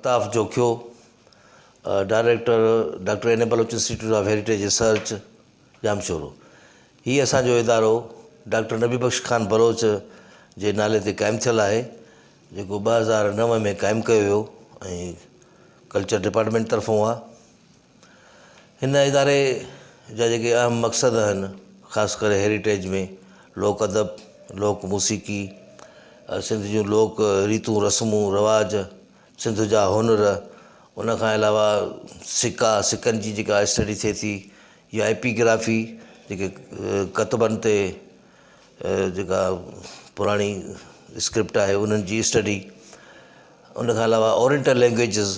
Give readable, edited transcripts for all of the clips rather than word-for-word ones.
Altaf Jokhio, director doctor N A Baloch institute of heritage research Jamshoro. هي اسان جو ادارو doctor Nabi Bakhsh Khan Baloch جي نالي تي قائم ٿيل آهي، جيڪو 2009 ۾ قائم ڪيو ويو ۽ ڪلچر ڊپارٽمينٽ طرفون آهي. هن اداري جا جيڪي اهم مقصد آهن، خاص ڪري هيريٽيج ۾ لوڪ ادب، لوڪ موسيقي، سنڌ جون لوڪ ريتون رسمون رواج، سنڌ جا هنر، ان کان علاوه سڪا، سڪن جي جيڪا اسٽڊي ٿئي ٿي يا ايپيگرافي جيڪي ڪتبن تي جيڪا پراڻي اسڪرپٽ آهي انهن جي اسٽڊي، ان کان علاوه اورينٽل لينگويجز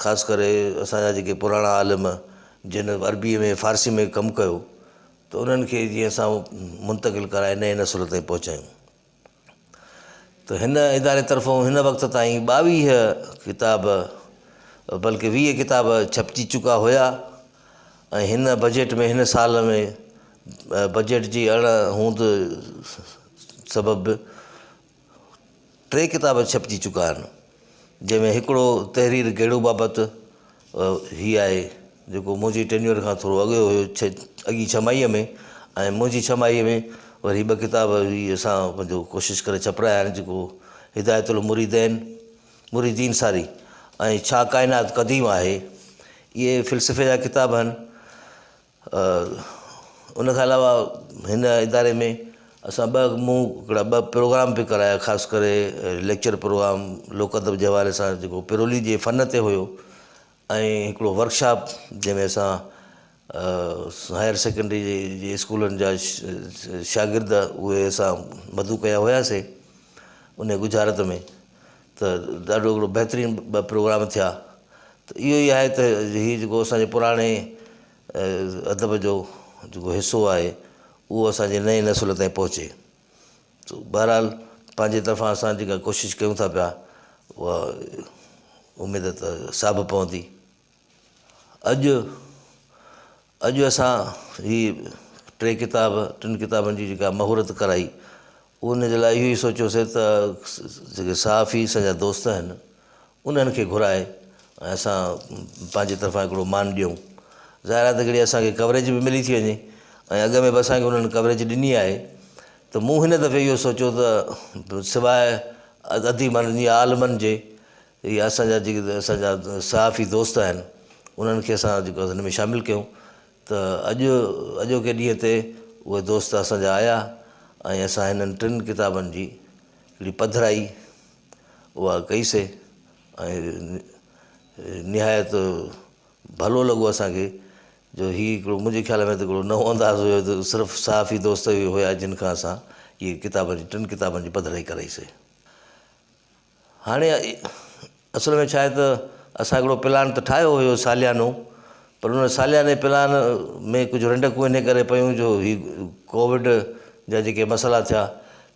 خاص ڪري اسان جا جيڪي پراڻا عالم جن عربيء ۾ فارسي ۾ ڪم ڪيو ته انهن کي جيئن اسان منتقل ڪرائي نئين نسل تائين پهچايون ته هن اداري طرفون هن وقت تائين 22 ڪتاب بلڪه 20 ڪتاب ڇپجي چڪا هيا ۽ هن بجيٽ ۾ هن سال ۾ بجيٽ جي اڻ هوند سبب ٽي ڪتاب ڇپجي چڪا آهن، جنهن ۾ هڪڙو تحرير گيڙو بابت هي آهي، جيڪو منهنجي ٽينيور کان ٿورو اڳ جو هيو، اڳي ڇهه ماهيء ۾ ۽ منهنجي ڇهه ماهيء ۾ وري ٻه ڪتاب هي اسان پنهنجو ڪوشش ڪري ڇپرايا آهن، جيڪو هدايت المريدين، مريدين ساري ۽ ڇا ڪائنات قديم آهي، اهي فلسفي جا ڪتاب آهن. ان کان علاوه هن اداري ۾ اسان ٻه مون هڪڙا ٻه پروگرام به ڪرايا خاص ڪري ليڪچر پروگرام لوڪ ادب جي حوالي سان جيڪو پرولي جي فن تي هيو ۽ هڪڙو ورڪشاپ جنهن ۾ اسان هائر سيڪنڊري جي اسڪولن جا شاگرد اهي اسان مدعو ڪيا هياسي ان ڳجهارت ۾ ته ڏاڍو هڪڙو بهترين ٻه پروگرام ٿيا ته اهو ئي آهي ته هي جيڪو اسان جي پراڻي ادب جو جيڪو حصو آهي اهو اسان جي نئين نسل تائين پهچي. سو بهرحال پنهنجي طرفان اسان جيڪا ڪوشش ڪيون ٿا پيا اها اميد ته ساڀ پوندي. اڄ اڄ اسان هي ٽي ڪتاب ٽن ڪتابن جي جيڪا مهورت ڪرائي ان جي لاء اهو ئي سوچيوسين ته جيڪي صحافي اسان جا دوست آهن انهن کي گهرائي ۽ اسان پنهنجي طرفان هڪڙو مان ڏيون. ظاهر آهي ته هڪڙي اسان کي ڪوريج به ملي ٿي وڃي ۽ اڳ ۾ به اسان کي انهن ڪوريج ڏني آهي ته مون هن دفعي اهو سوچيو ته سواء اديبن يا عالمن جي يا اسان جا جيڪي اسان جا صحافي دوست آهن انهن کي اسان جيڪو هن ۾ شامل ڪيون ته اڄ اڄوڪي ڏينهن تي اهي دوست اسان جا آيا ۽ اسان هنن ٽن ڪتابن جي هڪڙي پڌرائي اها ڪئي سي ۽ نهايت ڀلو لڳو اسان کي جو هي هڪڙو منهنجي خيال ۾ ته هڪڙو نئون انداز هيو ته صرف صحافي دوست ئي هيا جن کان اسان اهي ڪتابن جي ٽن ڪتابن جي پڌرائي ڪرائي سي. هاڻي اصل ۾ ڇا آهي ته اسان هڪڙو پلان ته ٺاهيو هيو ساليانو پر ان سالياني پلان ۾ ڪجهه رنڊڪون ان ڪري پيون جو هي ڪووڊ جا جيڪي مسئلا ٿيا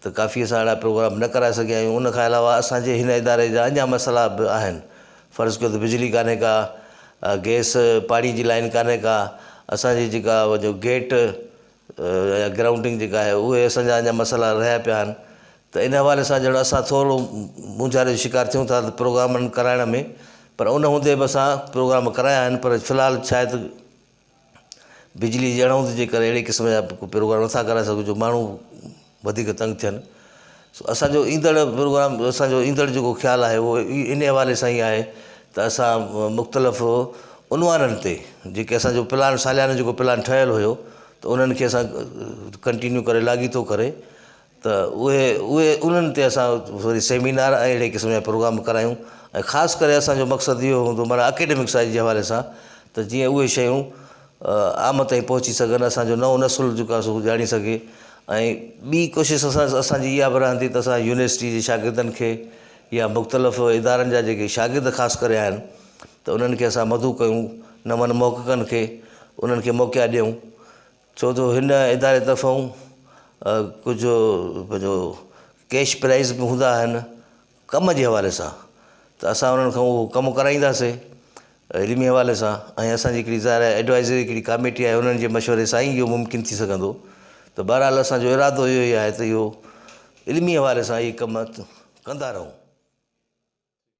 ته ڪافي اسان اهڙا پروگرام نه ڪرائي سگهيا آهيون ان کان علاوه اسان جي هن اداري جا اڃا مسئلا به آهن فرض ڪيو ته بجلي ڪانهي ڪا گئس پاڻي جي لائن ڪانهي ڪا اسان جي جيڪا گيٽ يا گرائونڊنگ جيڪا آهي اهي اسان جا اڃا مسئلا رهيا پيا آهن ته ان حوالي سان ڄڻ اسان ٿورو مونجهاري جو شڪار ٿيون ٿا ته پروگرامن ڪرائڻ ۾ پر ان هوندي به اسان پروگرام ڪرايا آهن پر في الحال شايد بجلي جي اڻهوند جي ڪري اهڙي قسم جا پروگرام نٿا ڪرائي سگهون جو ماڻهو وڌيڪ تنگ ٿين سو اسان جو ايندڙ پروگرام اسان جو ايندڙ جيڪو خيال آهي اهو ان حوالي سان ئي آهي ته اسان مختلف عنوانن تي جيڪي اسان جو پلان ساليانو جيڪو پلان ٺهيل هيو ته انهن کي اسان ڪنٽينيو ڪري لاڳيتو ڪري ته اهي اهي انهن تي اسان وري سيمينار ۽ اهڙي قسم جا پروگرام ڪرايون ۽ خاص ڪري اسان جو مقصد اهو هوندو معنيٰ اڪيڊمڪ سائيڊ جي حوالي سان ته جيئن اهي شيون عام تائين پهچي سگهن اسان جو نئون نسل جيڪو آهي سو ڄاڻي سگهي ۽ ٻي ڪوشش اسان اسان جي اها به رهندي ته اسان يونيورسٽي جي شاگردن کي يا مختلف ادارن جا جيڪي شاگرد خاص ڪري آهن ته انهن کي اسان مدعو ڪيون نون محققن کي انهن کي موقعا ڏيون ڇو جو هن اداري طرفون ڪجهه پنهنجو ڪيش پرائز به هوندا آهن ڪم جي حوالي سان ته اسان انهن کان اهو ڪم ڪرائينداسين علمي حوالي سان ۽ اسان جي هڪڙي ظاهر آهي ايڊوائزري هڪڙي ڪاميٽي آهي انهن جي مشوري سان ئي اهو ممڪن ٿي سگهندو ته بهرحال اسان جو ارادو اهو ئي آهي ته اهو علمي حوالي سان اهي ڪم ڪندا رهون.